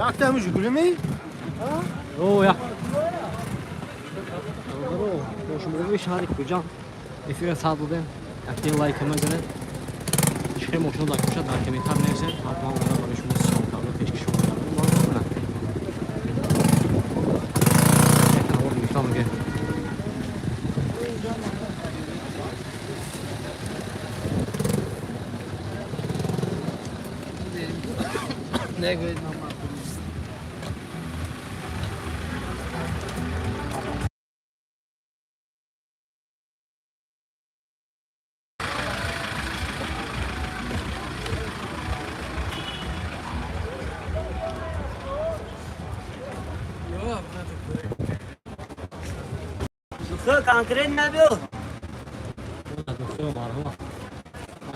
Якта ҳамин Жигули ми? О, як. Бародаро, бо шумои шаҳри Хуҷанд эфира сар додем. Якте лайка мезанед. Чихе мошино дар кӯча дар комментар нависед. Ҳатман омода барои шумо съём карда пешкаш шумо мекардем. Бародаро, як навор гирифтам меге. Конкрет набиё. Духтур, марҳамат.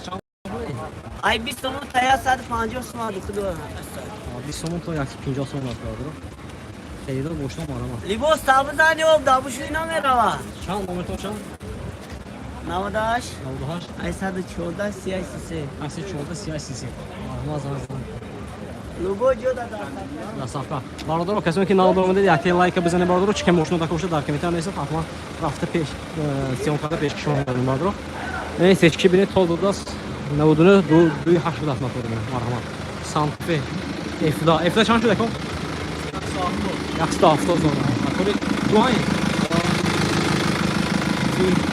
Чанд? Ай, 20 сомон та 150 сомон, духтур. 20 сомон то 150 сомон аст, бародаро. Теъдод мошино, марҳамат. Либос табизани об дабушуи намерава. Чанд номертон, чанд? 98. 98. 814 33. 814 33. Марҳамат, занг занг. Любой ҷо да. Доставка. Бародаро, касоне ки нав омадед, якте лайка бизанед, бародаро, чӣ ке мошино дар кошта дар комментар нависед, ҳатман рафта пеш съём карда пешки шумо мекардем, бародаро. Не, сечки бинед, тол додааст. 99 ду дуи ҳашт будааст мотори. Марҳамат. Санта-Фе F2. F2 чанд шуд, акон? 170 сомон. Мотори дуайн.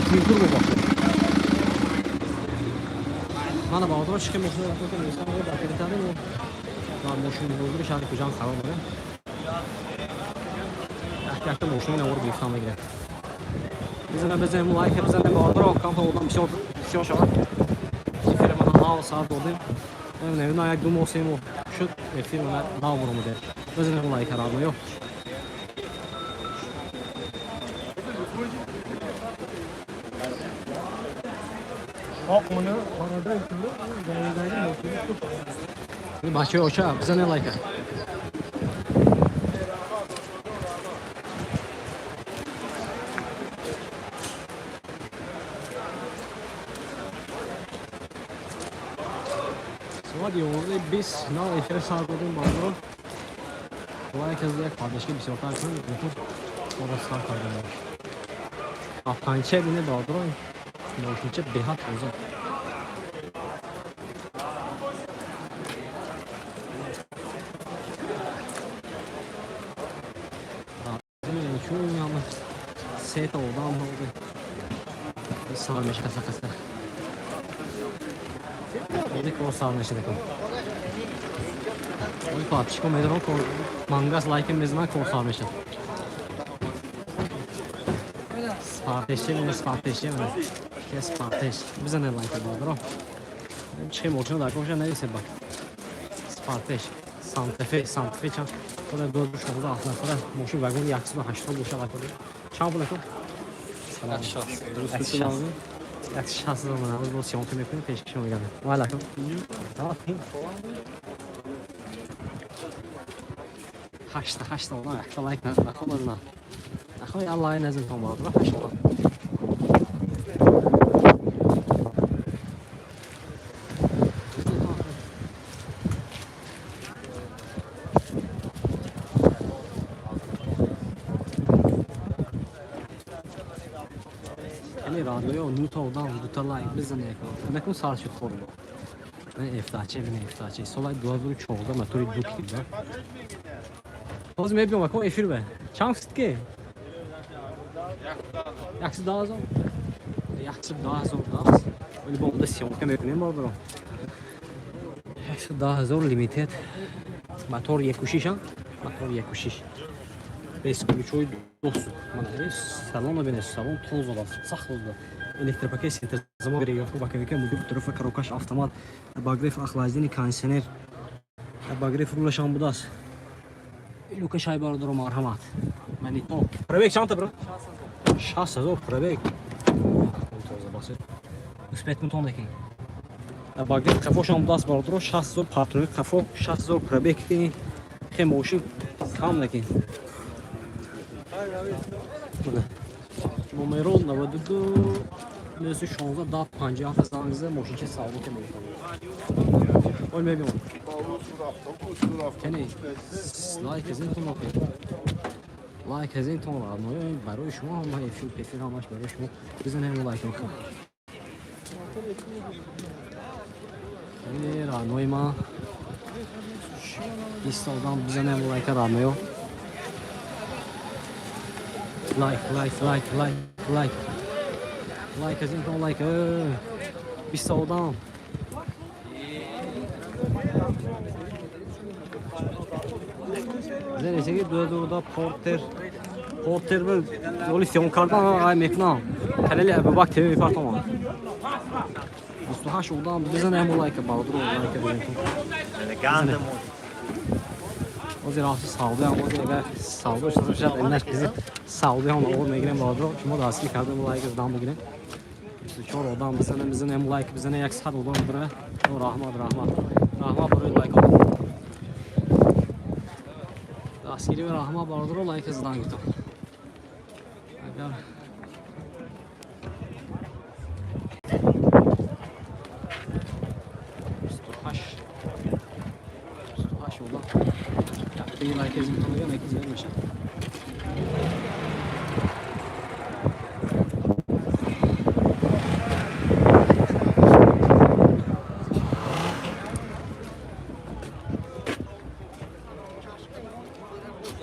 Твин турбо бошад. Мана, бародаро, чӣ ке мошино дар кошта нависед дар комментар, дар мошини бозори шаҳри Хуҷанд қарор дорем. Якта якта мошинои навор гирифтан мегирем. Бизанем, бизанем, лайка бизанем, бародаро, камта одам бисёр бисёр шавад. Эфири мана нав сар додем. Намедонам, як 2 моҳ, 3 моҳ шуд, эфир мана нав баромаде. Бизанем лайка, радноё. Хона хонада. Бачаи оча, бизанем лайка. Соат 11:20, нав эфир сар додем, бародаро. Лайк аз як поддержка бисёртар кунед, ютуб кора сар кардем. Панча бине, бародаро, мошинча беҳад тоза. Чун ҳама сета одам ҳозе сар меша, қаса қаса. Ози кор сар меша декон. Ози подписчико медорам, кор мангас лайка мезанан, кор сар меша. Спартеше мене, спартеше мене. Ке спартеш. Бизане лайка, бародаро. Чихе мошина дар коша нависе ба. Спартеш. Сантафе, Сантафе чанд? Кода 2016 ҳафт нафара мошин вагон 180 бошад акоди. Чанд пул, ако? Салом. 160 сомон. Ҳоз бо съёмка мекунем, пешкашо мегардем. Ва алайкум. Ҳашта ҳашта одам якта лайк нахоҳад, на. Нахоҳ я лайк назинтон, бародаро, ҳашт одам. Яъне радиоё нута одам дута лайк бизане, накун сар шуд хор. Эфтаче бина, эфтаче соли 2014, мотори ду кило. Ҳозир мебиём, акон, эфир бе. Чанд фит ки? 110 000. 110 000 даст. Вале бо онда съёмка мекунем, бародаро. 110 000 лимитед. Мотор 1,6, мотор 1,6. Без ключои доступ. Мана салона бинед, салон тоза аст, сахт тоза. Электропакет, синтезамон, регулировка боковика, мультипуль, коробкаш автомат, обогрев, охлаждение, кондиционер. Обогрев рулашам будааст. Люка шай, бародаро, марҳамат. Манито. Пробег чанд та, бро? 60 000 пробег. Тоза басед. Успеть мутон декин. Обогрев қафошам будааст, бародаро, 60 000 патрони қафо, 60 000 пробег ки хе мошин кам лекин. Номеро 92 916 10 57 занг зада, мошинча савдо ке мекунам. Ой, мебинам. Кани лайк аз интон охи. Лайк аз интон, родной, барои шумо ҳама эфир, эфир ҳамаш барои шумо. Бизанем лайк охи. Кани, родной ма. 20 одам, бизанем лайка, родной. Лайк, лайк, лайк, лайк, лайк. Лайк аз интон, лайк. 20 одам. Зенесеги 2000 Портер. Портер бе оли сиём кардан ай мекунам. Канали Абубак ТВ мепартомам. 28 одам, бизанем лайка, бародаро, лайка бизанем. Ҳозир рафти савдоям, ҳозир агар савдо шуда бошад, инаш бизи савдоям овор мегирем, бародаро. Шумо дастгир кардем, лайк задан бигирем. 24 одам, бизанем, бизанем лайк, бизанем, 100 одам дора. Раҳмат, раҳмат. Раҳмат барои лайк. Дастгирӣ ва раҳмат, бародаро, лайк задан гиртон. Агар 28, 28 одам. Яктаги лайк аз интон мегам, яки зиёд мешавад.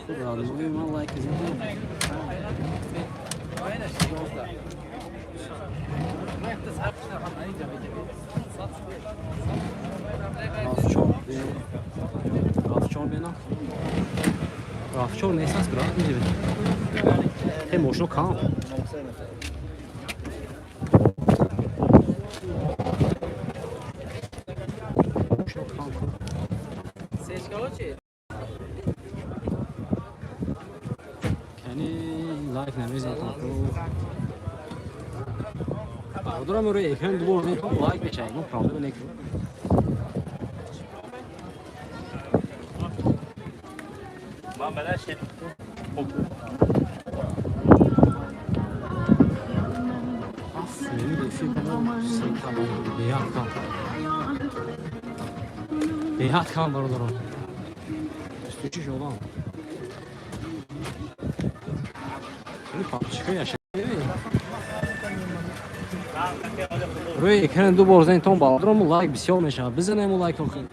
Хуб, родной ман, лайк аз интон. RAV4, RAV4 бенам. RAV4 нест аст, брат, инҷа бин. Хе мошино кам. Мошино кам. Кани лайк намезанам. Бародарам, рӯи экран ду бор зедам, лайк мешавад, ягон проблема некун. من بلش. Ҳафт эфир кардам, беҳад кам. Беҳад кам, бародарон. 26 одам. Ин папчика яша. Рӯи экран ду бор зедем, бародарон, лайк бисёр мешавад. Бизанем лайк охи.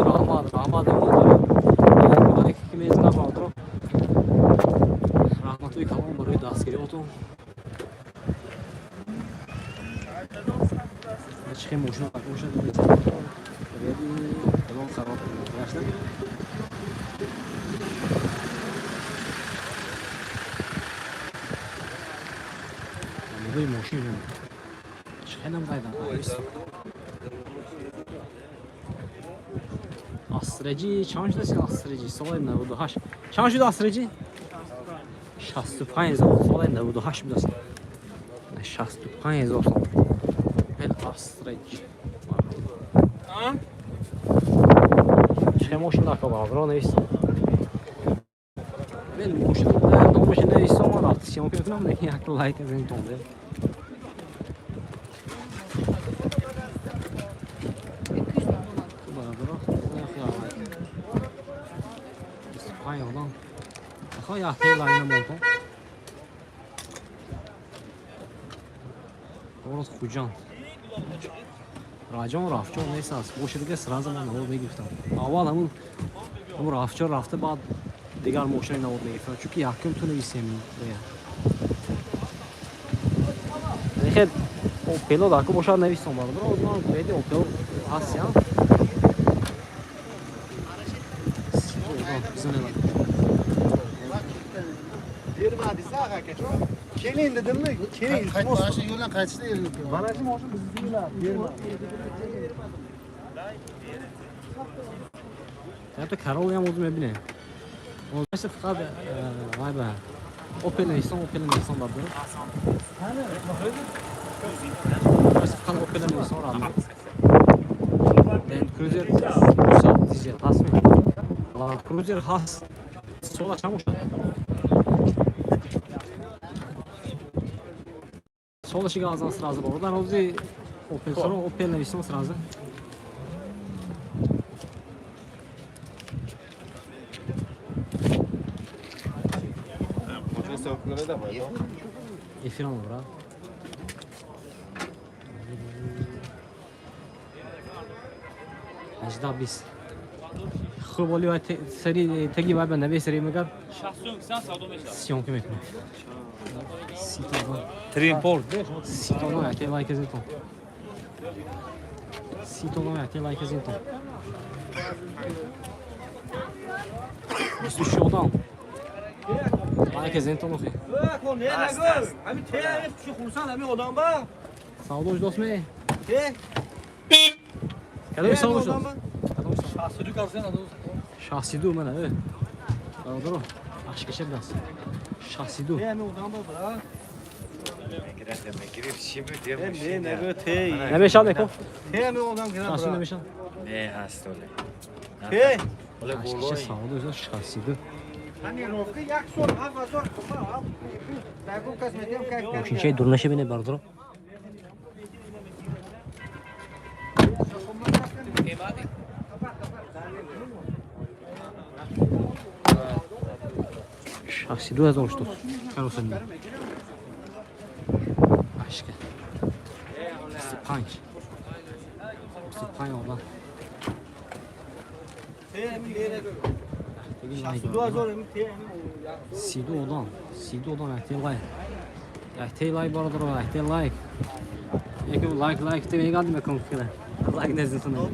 Раҳмат, раҳмат, лайк ки мезанад, бародарон. Раҳматҳои калон барои дастгириотон. Чихе мошина бошад, калон хароб гашта. Намудаи мошин чихе намдайда. Астреҷи чанд шудаст? Астреҷи соли 98 чанд шуд? Астреҷи 65 000, соли 98 будааст. 65 000 сом. Опел Астреҷ. Чихе мошин дака, бародаро, навистам. Бел мошин номаша навистам, ман рафти съёмка мекунам, лекин як лайк аз интон де. Бародаро, лайк. 25 одам. Аха, яхтаи лайк намонтон. Город Хуҷанд. Раҷон RAV4 нест аст. Боша дига сразу ман навор мегирифтам. Аввал ҳамун RAV4 рафта, баъд дигар мошинаи навор мегирифтам. Чунки якум ту нависем. Хел Опело даку бошад, навистам, бародаро. Ман беди Опел ҳаст, я. Бизанем. Bermadi aka, keling dedimmi, keling, iltimos. Mana shu yo'ldan qaytishda yer yo'q. Mana shu mashina bizniki, bermadi. Ҳатто Каролиам озу мебинем. Озаша фақат вай ба Опел навистам, Опел навистам, бародаро. Фақат Опел навистам, радно. Land Cruiser 200 дизел ҳаст ми? Land Cruiser ҳаст. Сола чанд бошад? Солаши газан сразу бародар. Ҳози Opel салон, Opel нависем сразу. Эфирам, брат. 18-20. Хуб, оли вай сари теги вай ба нави сари мегар. Съёмка мекунем. Ситона. Тримпорт. Ситона, яке лайк зинтон. Ситона, яке лайк зинтон. 26 одам. Лайк зинтон охи. Савдош дост ме? Кадоми савдош дост? 62 мана, э. Бародаро, ашкаша будааст. 62. Намешавад неко? 62 намешавад? Не ҳаст оле. Ашкаша савдош дост 62. Мошинчаи дурнаша бинед, бародаро. 62 000 штук. Карусельно. Ашка. 25. 25 одам. 32 одам. 32 одам яхте лайк. Яхте лайк, бародаро, яхте лайк. Яке лайк лайк те мегад мекун фила. Лайк незинтон.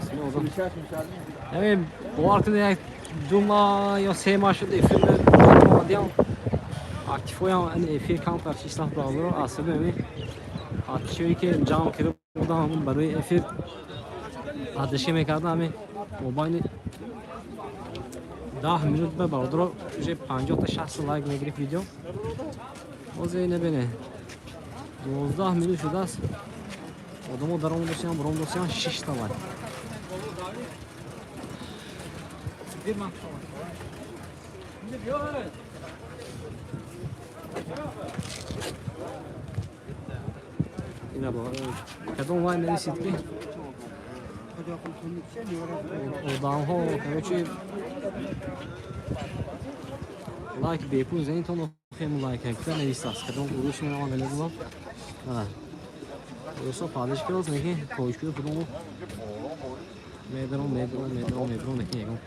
32 одам. Ами бовар кунед, як 2 моҳ ё 3 моҳ шуд эфир омадиам. Активоям эфир камтар шиштам, бародаро, аз сабаби ами подписчиое ки ҷамъ карда будам барои эфир поддержка мекардам, ами мобайни 10 минут ба, бародаро, уже 50-та 60 лайк мегирифт видео. Ҳозир небине, 12 минут шудааст, одамо даромадосиям, баромадосиям, шишта лайк. Ина кадом вай нависид, ки одамҳо, короче, лайк бепул зенитон хем лайк кута нависааст, кадом урус менаман намедонам. Урусо поддержка кардааст, лекин тоҷикиро худомо медаром, медаром, медаром, медаром, лекин ягон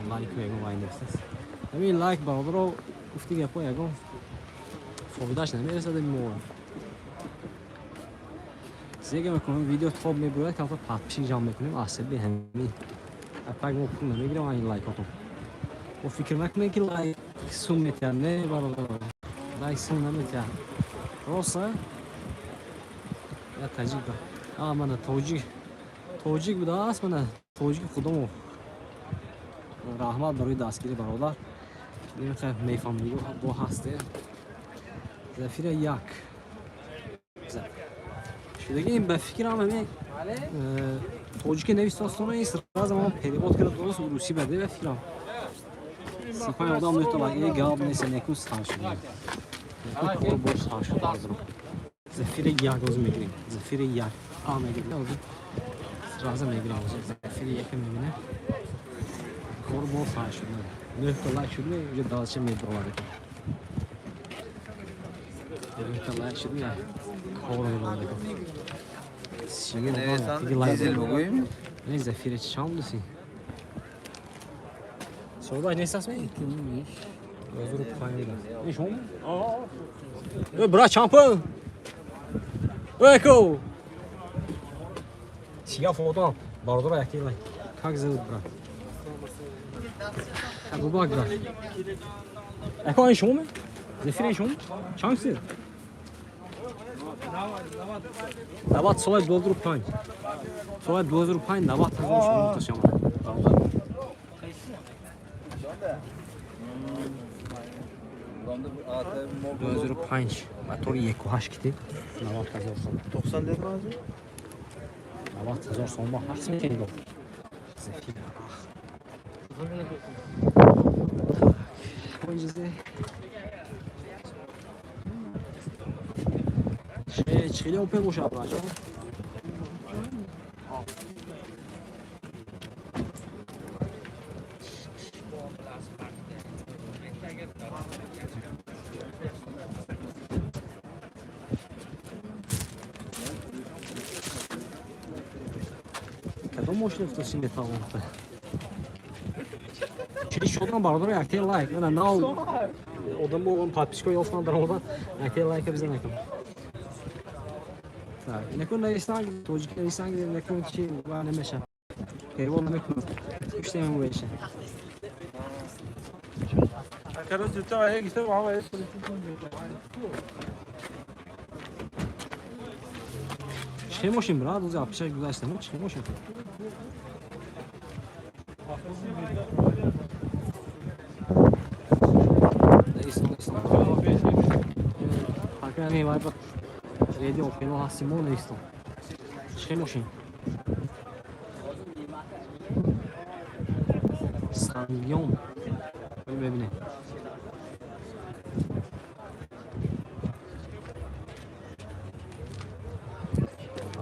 лайку ягон вай нависааст. Ҳамин лайк, бародаро, гуфти гапҳо ягон фоидааш намерасад мо. Зега мекунем, видео тоб мебурояд, камтар подписчик ҷамъ мекунем. Аз сабаби ҳамин апак мо пул намегирем ин лайкотон. Мо фикр накунем, ки лайк сум метиҳад. Не, бародаро, лайк сум наметиҳад. Рост я таҷик ба а мана тоҷик, тоҷик будааст, мана тоҷики худомо. Раҳмат барои дастгирӣ, бародар. Мефаҳмидиго бо ҳасте. Зафира як шудаги ба фикрам ҳами тоҷики навистостона ин сразу ма перевод карда дуруст русӣ баде, ба фикрам. 35 одам нӯҳта лайк. Э, гап нест, неку сар шуда, неку кор бош сар шуда. Зафира як оз мегирем, Зафира як а мегирем, озу сразу мегирем. Озу Зафира яка мебинем, кор бо сар шуда, нӯҳта лайк шуд, уже дальше мебаровард. Нӯҳта лайк шуд, кор мебаровард. Дизель бугӯем. Не, Зафира чанд буси? Суҳбат нест аст ми? 2005 будааст. Ин шумо? Э, брат, чанд пул? Эко! Сига фото, бародаро, яке лайк. Как зовут, брат? Абубакр, брат. Эко, ин шумо? Зафира ин шумо? Чанд сир? 90 соли 2005. Соли 2005 90 000 сомон ташамад. Бародар. 2005 мотори 1,8 кити 90 000 сом. 90 дед баъзе? 90 000 сом ба ҳаст метенго. Зафира. Так. Чӣ хеле Опел бошад, бачо? Кадом мошина фтоси метавонад? Чили шодам, бародаро, якте лайк. Мана нав одамо подписка ёфтан даромадан, якте лайка бизанакам. Так, инакун нависан, тоҷики нависан, инакун чи ва намеша. Перевод намекунам. Уштем веша. Короче, то я гуфтам. Чӣ мошин, брат? Ози апиша гузаштам. Чӣ мошин? Исон, исон. Ака не вай ба реди Опело ҳастимо, нестон. Чӣ мошин? Сангён. Бибинем.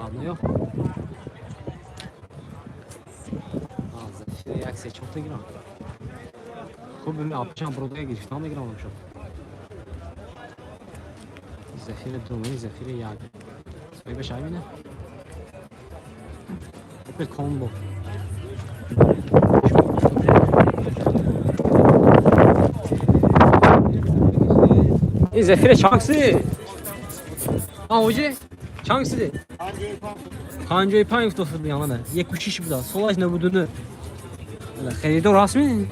Одноё. Як се чорта гирам. Хуб, апчам бродая гирифтам, мегирам шуд. Зафира думаи, Зафира як. Соҳибаш аймина? Opel Combo. Ин Зафира чанд киси? А, оҷи? Чанд киси? 55 гуфтофт яна. 1,6 буда. Солаш 99. Харидор ҳастми?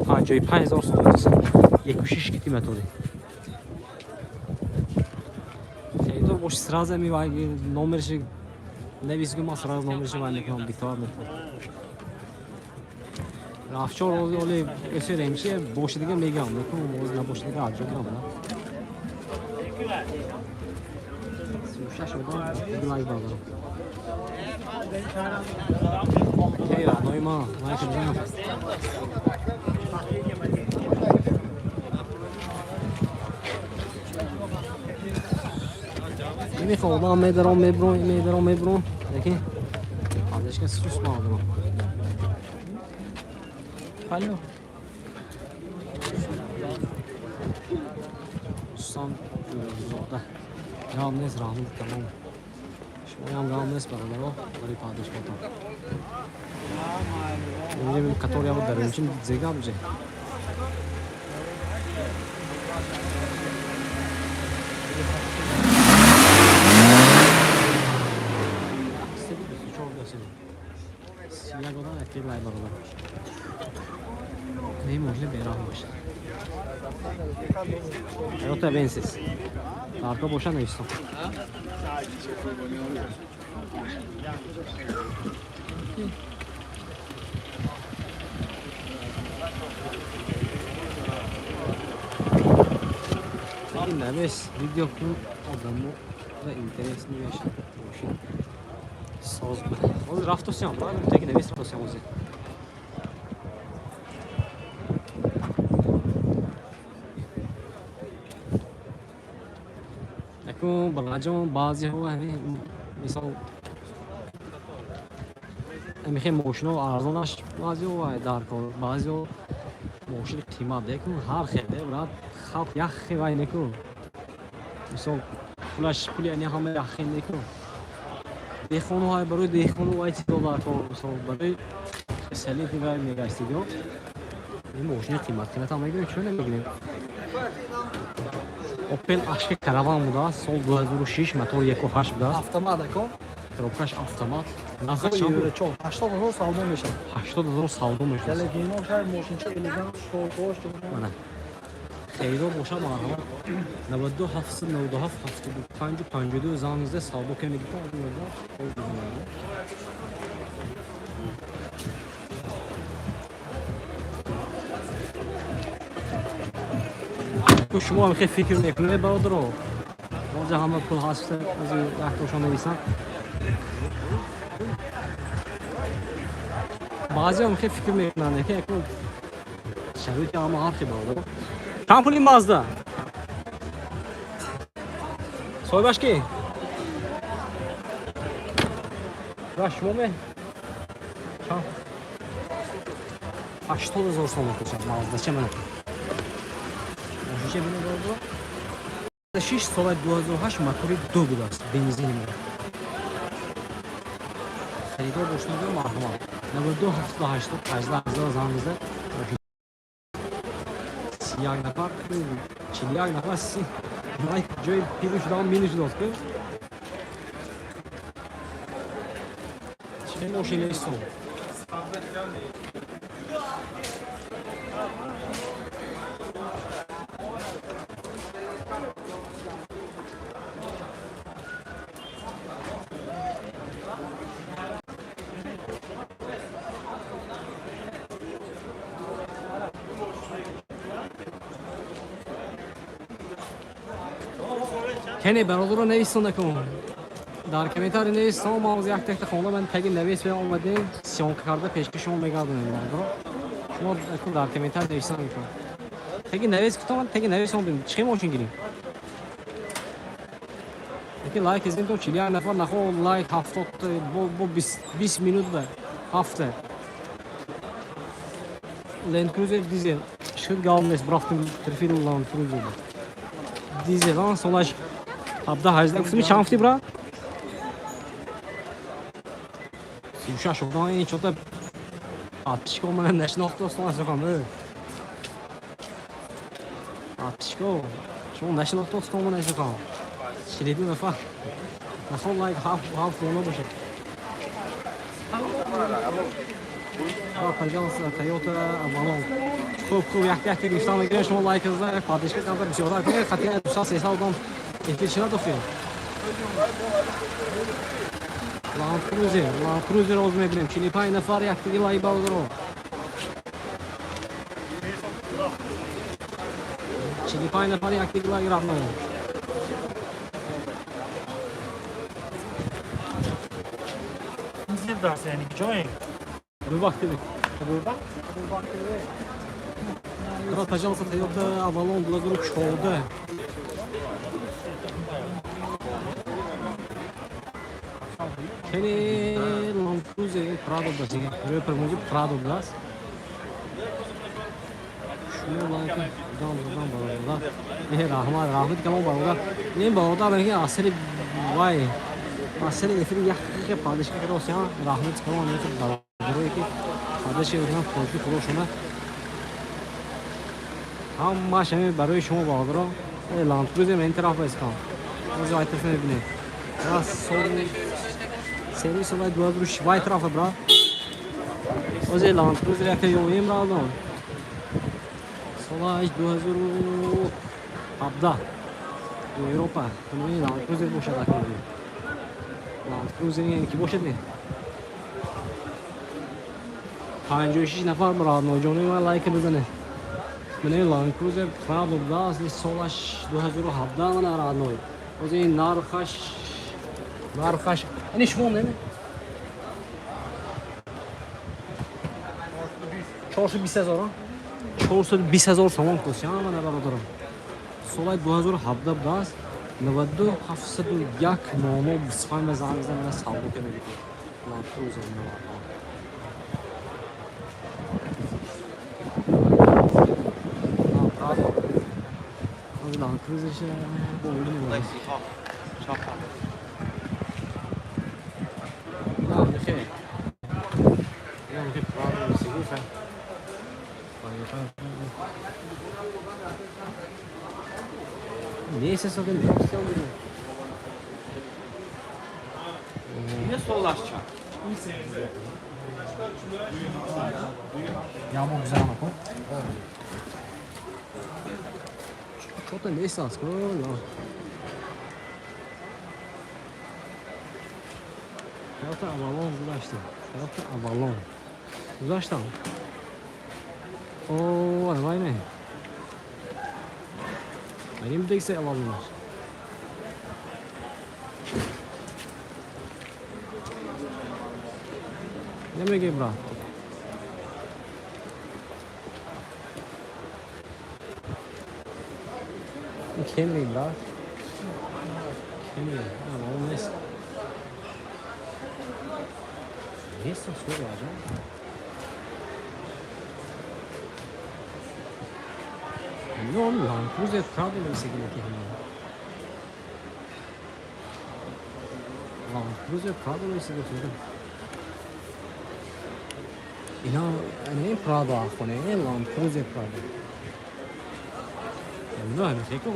55 000 сомон. 1,6 кити мотори. Харидор бош, сразу ми вай номерши навис, гу, ман сразу номерши вай мекунам, диктовать мекунам. Рафчор оли оли эсеремши боши дига мегам, мекунам, оз набоши дига аҷо гирам, на. 36 одам лайк бардорам. Эй, родной ма, лайк бизанам. Намехоҳам, одам медаром, мебуром, медаром, мебуром, лекин ҳазашка сус мардурам. Алло. Сусан Зода. Гап нест, раҳмат калом. Шумоям гап нест, бародаро, барои поддержкатон. Инҷа қатор ябуд дарем, чин зега буҷе. 31 одам якте лайк, бародар. Не мошина бераҳм бошад. Toyota Avensis. Арка боша, навистон. Лекин навес видео кун, одамо ва интерес мешад. Мошин соз буд. Ҳозир рафтосиям, брат, теки навес рафтосиям ҳозир. Акун бараҷон, баъзеҳо ҳамин мисол ҳамихе мошино арзонаш баъзеҳо вай дар кор, баъзеҳо мошини қимат декун, ҳар хел де, брат, халқ як хел вай некун. Мисол пулаш пули яъне ҳама як хел некун. Деҳқону ҳай, барои деҳқону вай чизо дар кор, мисол барои салити вай мегаштидиё. Ин мошини қимат қиматам мегирем, чӯ намегирем? Opel Ashka Caravan будааст, сол 2006, мотор 1,8 будааст. Автомат ако. Коробкаш автомат. Нархаш чанд буд? 80 ҳазор савдо мешавад. 80 ҳазор савдо мешавад. Лекин шаҳр мошинча элегант шоркош. Мана. Харидор бошад, марҳамат. 92 797 75 52 занг зада савдо кунед, мегиртон. Шумо ҳам хел фикр мекунед, бародаро? Ҳозир ҳама пул ҳаст, ҳозир яктошон нависанд. Баъзеҳо хел фикр мекунанд, ки яку шароити ҳама ҳар хел, бародаро. Чанд пули Мазда? Соҳибаш ки? Ра, шумо ме? Чанд? 80 000 сомон кушад Мазда. Че мана? Мошинча бинед, бародаро. 6 сола 2008, мотори ду будааст, бензини мо. Харидор бошед, марҳамат. 92 780 18 18 занг зад. 31 нафар, 41 нафар лайк ҷои пиру шудаам, мину шудааст ку. Чӣ мошин нестон? Кене, бародаро, нависон накун. Дар комментарий нависон, ма ҳозир як текта хонда, ман таги навис омадем, съёмка карда пешки шумо мегардонем, бародаро. Шумо акун дар комментарий нависон накун. Таги навис кутам, таги навис омадем. Чӣ мошин гирем? Яки лайк издем то 41 нафар нахо лайк 70 бо 20 минут ба ҳафта. Land Cruiser дизел. Шуд гал нест, брафтем трифил Land Cruiser. Дизел, а солаш 17 18 гуфтими, чанд гуфти, брат? 36 одам ин чота подписчико мана нашинохта остон сухан. Подписчико шумо нашинохта остон мана сухан. 42 нафар. Нахо лайк ҳафт дона бошад. Пожалуйста, Toyota Avalon. Хуб, хуб, як як гирифтан мегирем, шумо лайк зада, подписка карда бисёртар кунед, хатия 200 300 одам эфир чӣ надохтем. Land Cruiser, Land Cruiser оз мебинем. 45 нафар яктиги лайк, бародаро. 45 нафар яктиги лайк рафтан. Даст, яъне ҷоем. Рубах ТВ. Брат, пожалуйста, Toyota Avalon 2014. Хеле Land Cruiser Prado даст. Рӯи пирмози Prado даст. Шумо лайк дам дам, бародар. Не, раҳмат, раҳмат калом, бародар. Не, бародар, ки асри вай асри эфир як дақиқа поддержка карда, раҳмат калом бародарое ки поддержка мекунанд, тоҷики худошона ҳамааш ҳамин барои шумо, бародаро. Land Cruiser ин тараф баискам. Ози вай тараф мебинед. Раз соли сери соли 2006 вай тарафа, брат. Ози Land Cruiser яке ёем радон. Солаш 2017 Европа. Ин Land Cruiser бошад акнун. Land Cruiser яъне ки бошад не? 56 нафар родноҷони ман лайк бизанед. Мана Land Cruiser Prado будааст, солаш 2017, мана родной. Ози ин нархаш ини шумо неме? 420 ҳазор, 420 ҳазор сомон кост, мана бародарам. Солаи 2017 будааст, 92 701 00 25 ба занг зан, мана савдо ка мегиред. Land Cruiser мана. Prado. Land Cruiser бо мебинем. На, мехе. Я мехе Prado сигуфа. Neyse sakın ne Не солаш чанд? Я бо гузарам ко. Чота нест ко. Toyota Avalon гузаштам. Toyota Avalon. Гузаштам. О, давай не. Benim de Avalonlar. Намеге, брат. Кемри, брат. Кемри, маълум нест. Нестам сури аҷаб. Ҳамин Ланд Крузер Прадо нависагина ки ҳамин. Ланд Крузер Прадо нависага худам. Ина не Прадо ахоне, не Ланд Крузер Прадо. Ҳамино ҳамин фикр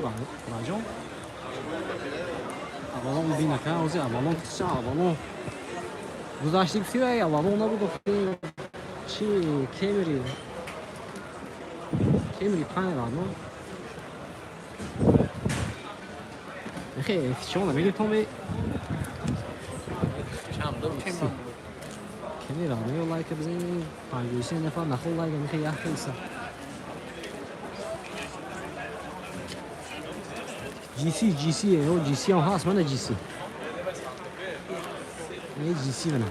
раҷон. Аввалон бинака, ози аввалон ча аввалон гузашти гуфти вай аввалон набуд чи Кемри. Кемри панҷ радно. Хе, чона мегиртон бе. Кеми радно лайка бизанед 53 нафар нахол лайка мехе як хелса. GC GC о GC ҳам ҳаст мана GC. Не GC мана.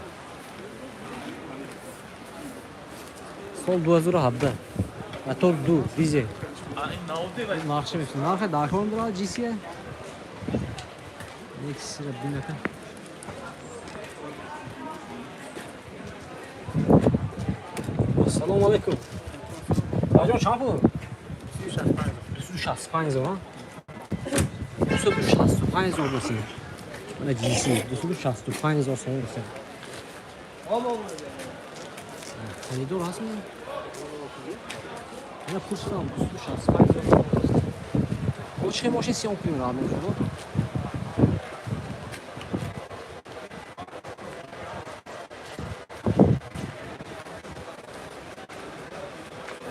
Сол 2017. Мотор 2 дизел. Нархша мефтад. Нархи даркон дора GC. Некси ра бинака. Ассалому алайкум. Аҷон чанд пул? 265 ҳазор. 265 ҳазор бошин. Мана GC 265 ҳазор сомон бошин. Харидор ҳаст ми? Мана пурсидам 265 ҳазор сомон аст. Бо чӣ мошин сиём кунем радно шумо?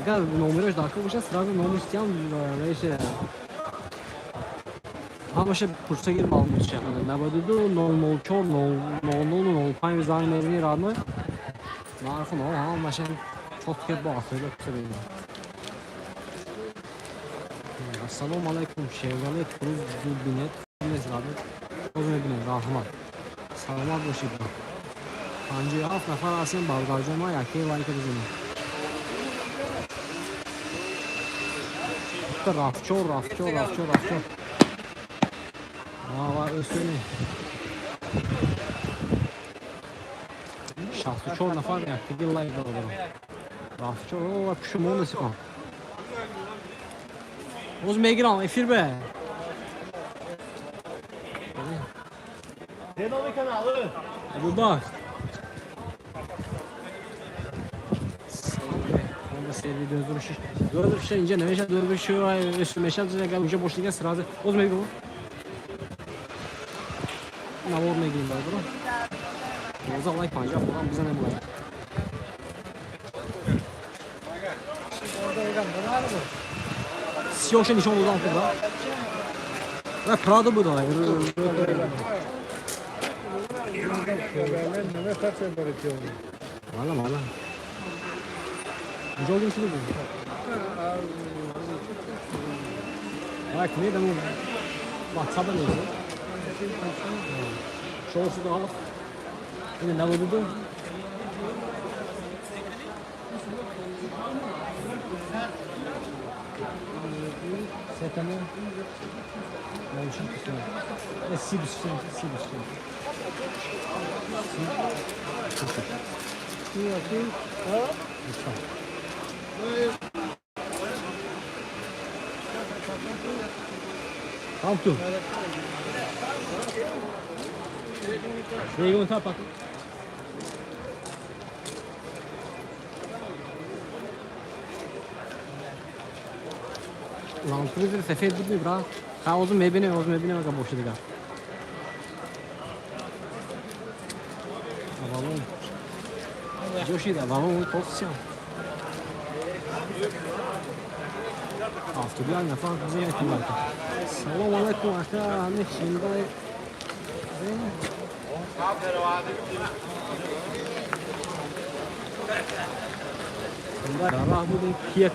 Агар номерош даркор бошад, сразу номер тиям веше. Ҳамаша пурсагир маълумот шавад. 92 004 00 05 занг мезани радно. Нарху но ҳамаша чётко бо ахиро пурсабед. Ассалому алайкум, Шевроле Круз ду бинет нест радно. Боз мебинем, раҳмат. Саломат бошед. 57 нафар ҳастем бародарҷон ма яке лайка бизанем. Рафчор, рафчор, рафчор, рафчор. Ава өсөне. 64 нафар яктиги лайк бародарон. Рафчор, ова пушумон насиқам. Боз мегирам эфир бе. Абубакр. Серви 2006. 2006 инҷа намешад 2006 мешад агар унҷа бошад дига сразу боз мегӯ. Навор мегирим бародарон. 12 лайк 50 одам бизанем лайк. Сиёша нишон додам хуб ва Прадо буд. Мала мала. Унҷо гирифта буд. Лайк медам WhatsApp неза. 407 ин 92 сетано 06 си си си Там ту. Бегун та пак. Ланд Крузер сафед буд брат. Ха озу мебинем, озу мебинем ага боша дигар. Авалон. Ҷошид авалон тосиям. 71 нафар бизанед лайка. Салом алайкум ака, ҳамин Хюндай. Дар раҳ будем Kia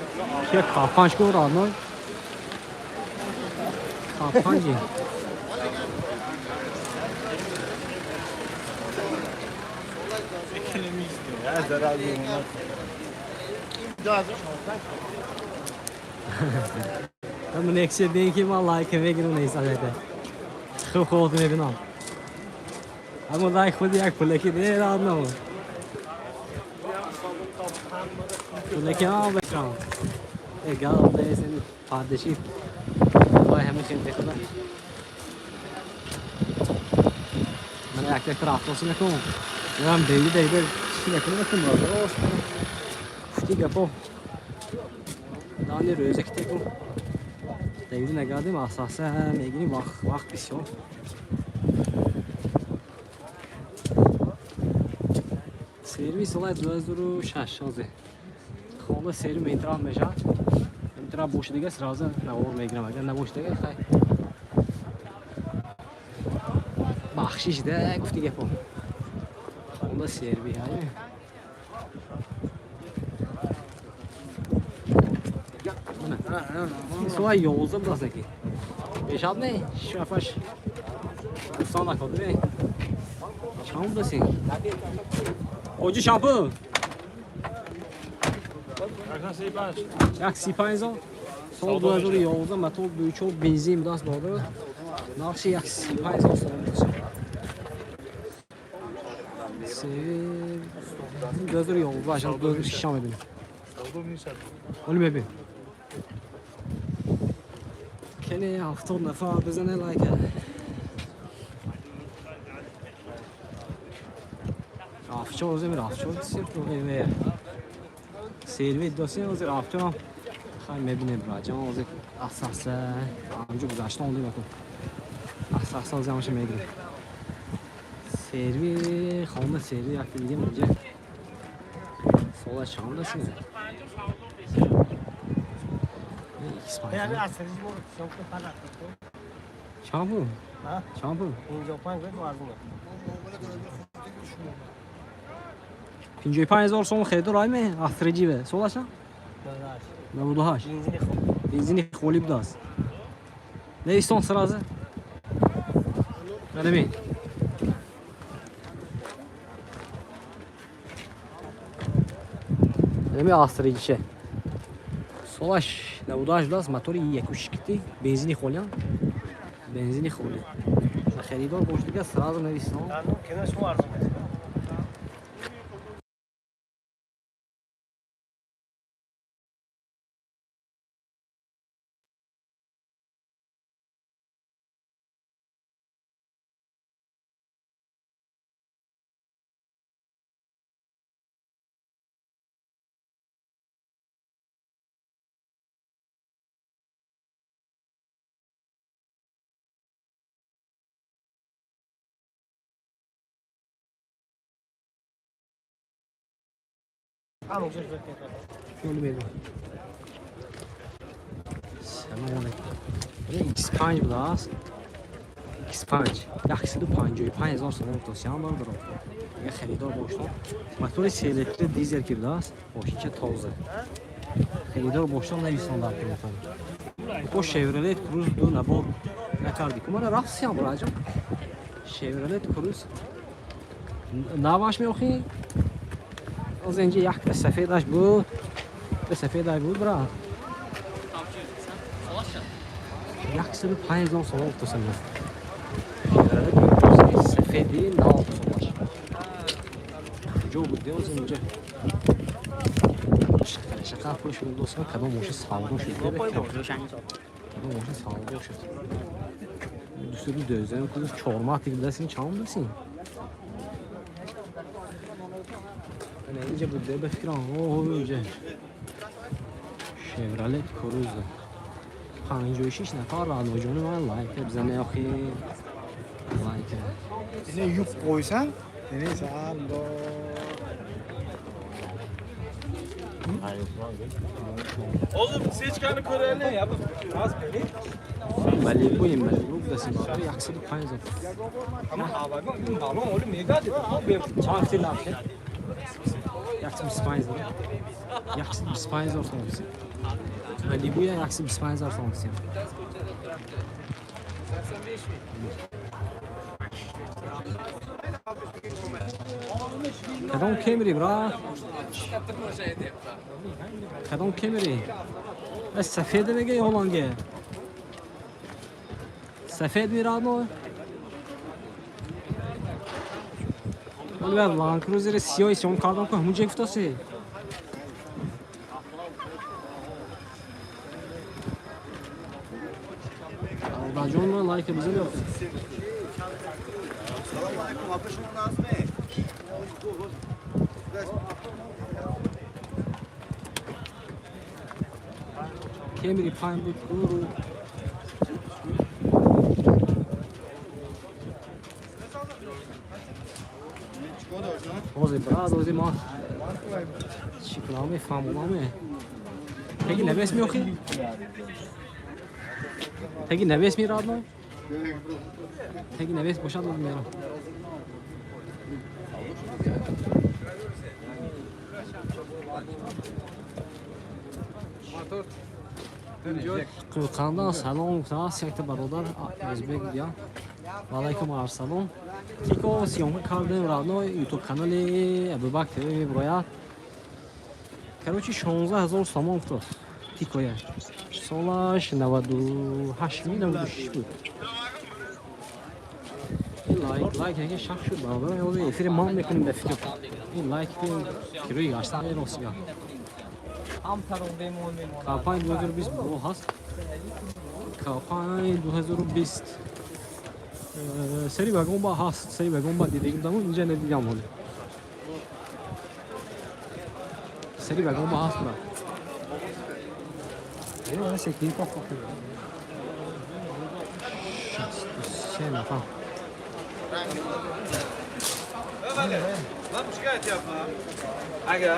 Kia K5 ку радно. K5. Ҳамун Нексия бин, ки ман лайка мегирам, несалете. Хуб, хуб мебинам. Ҳамун лайк худи як пулаки де радно. Пулаки ҳам бекрам. Эгал десен падеши. Вай, ҳамин хел худа. Ман як як рафтоси накун. Ман беги деги чӣ накунам, накун рост. Гуфти гапо. Дани рӯза ки текун. Деги нагардем, асаса мегирим, вақт вақт бисёр. Сервис олай 2006 ҳозир. Хона сери метрав мешавад. Метрав боши дига сразу навор мегирам. Агар набоши дига, хай. Бахшиш да, гуфти гапо. Хонда серви ҳай. Сола 11 будааст аки. Мешавад не? Шафаш. Сон накод не? Чанд будаст? Оҷи шампу? Як 35 ҳазор. Сол 2011, мотор 2.4, бензин будааст, бародар. Нархи як 35 ҳазор сомон будааст. Се 2011, ашан 2006 мебинем. Оли мебин. Кене 70 нафар бизане лайка. Рафчо озем, рафчо сирф серви досем, озир рафчо хай мебинем, браҷан, озир асаса анҷо гузашта ондем, акун асаса озир ҳамаша мегирем. Серви хонда, серви якта дигем инҷа. Сола чанд аст? X5. Чанд пул? Чанд пул? 55 ҳазор сом харидор айме астреҷиве. Солаша? 98. Бензини холи будааст. Неистон сразу. Манами. Нами астреҷише. Солаш 98 будааст, мотори якушкити, бензини холиам. Бензини холи. Харидор бош дига сразу нависон. Yo'li berdi. Салом алейкум. X5 будааст. X5 155 ҳазор сомон тосиям, бародаро. Агар харидор бошад, мотори 3 литри дизел ки будааст, мошинча тоза. Харидор бошад, нависон дар телефон. Бо Chevrolet Cruze ду набор накарди. Кумара рафтсиям, браҷон. Chevrolet Cruze наваш меохӣ? Оз инҷа якта сафедаш буд. Сафедаш буд, бра. 105 ҳазор сомон гуфтасам. Chevrolet Cruze сафеди нав солаш. Куҷо буд оз инҷа? Шақа пул шуд, дӯстон, кадом мошин савдо шуд? Кадом мошин савдо шуд? 212 кудус чорматик будасин, чанд будасин? Инҷа буд, ба фикрам. Оҳ, инҷа. Chevrolet Cruze. 56 нафар радоҷони ман лайк бизане, охи. Лайк. Ini yub qo'ysam, ini san Oğlum seçkani ko'raylik ya. Az beri. Malibu, Malibu budasin. 105 ҳазор. Ama havadan balon oğlum mega dedi. Чанд фил нархе? 125 ҳазор. 125 ҳазор сомон. Малибуя 125 ҳазор сомон. Кадом Кемри, бра? Кадом Кемри? Сафеда мега ё ланге? Сафед ми, родной? Оли Ланд Крузери сиёи сиём кардам ку, ҳамун ҷой гуфтаси. Алдаҷон, лайка бизани. Салом алейкум, апа, шумо назме. Кемри пайн буд гуру. Ҳозир, брат, ҳозир ма чӣ кунам, мефаҳмонаме. Теги навес меохи? Теги навес ми, родной? Теги навес бошад, ман мерам. Қӯқанда салом гуфтааст якта бародар, ӯзбек дия. Ваалайкум ассалом. Тико съёмка кардем, родной, ютуб канали Абубак ТВ меброяд. Короче, 16 ҳазор сомон гуфтааст. Тикоя. Солаш 98 ми 96 буд. Ин лайк, лайк яке шах шуд, бародар. Ҳозир эфири ман мекунем ба фикр. Ин лайк кирои гаштан ростига. Ҳам таронде мон мемонад. Капай 2020 бо ҳаст. Капай 2020. Сери вагон ба ҳаст, сери вагон ба дидагим дамо, инҷа надидам ҳоле. Сери вагон ба ҳаст, брат. Е, секин пах пах. 63 нафар. Lan shikoyat yapma. Aka.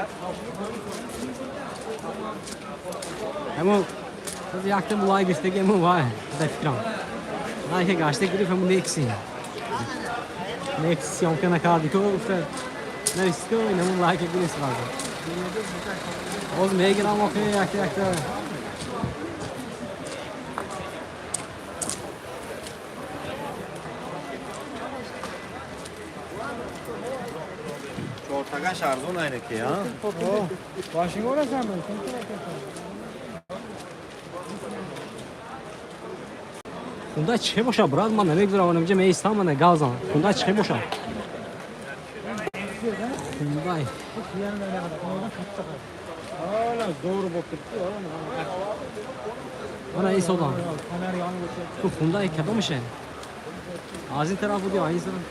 Ҳамо якта лайк гирифтаги, ҳамо вай, да фикрам. Лайка гашта гирифт, ҳамо некси. Некси съёмка накарди ку, гуфта. Нависти ку, ин ҳамо лайка гирифт сразу. Ҳозир мегирам охи якта якта. Чортагаш арзон айнаки, а? Мошингора зам. Хунда чӣ боша, брат, ман намегузарам, инҷа меистам, мана газам. Хунда чӣ боша? Хундай. Zo'r bo'lib turibdi. Мана истодам. Fonar yonib o'tyapti. Ку хундай кадомаше? Аз ин тараф буд ё ин тараф?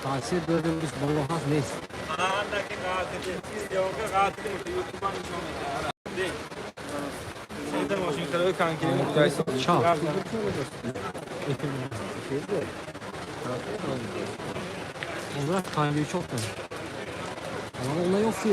Таъсир 2020 боло ҳаст, нест. Andaki qatil, YouTube'dan nishon etadi. Şeyda mashina kankini Чап. Onlar 54 . Ama onda yok ki.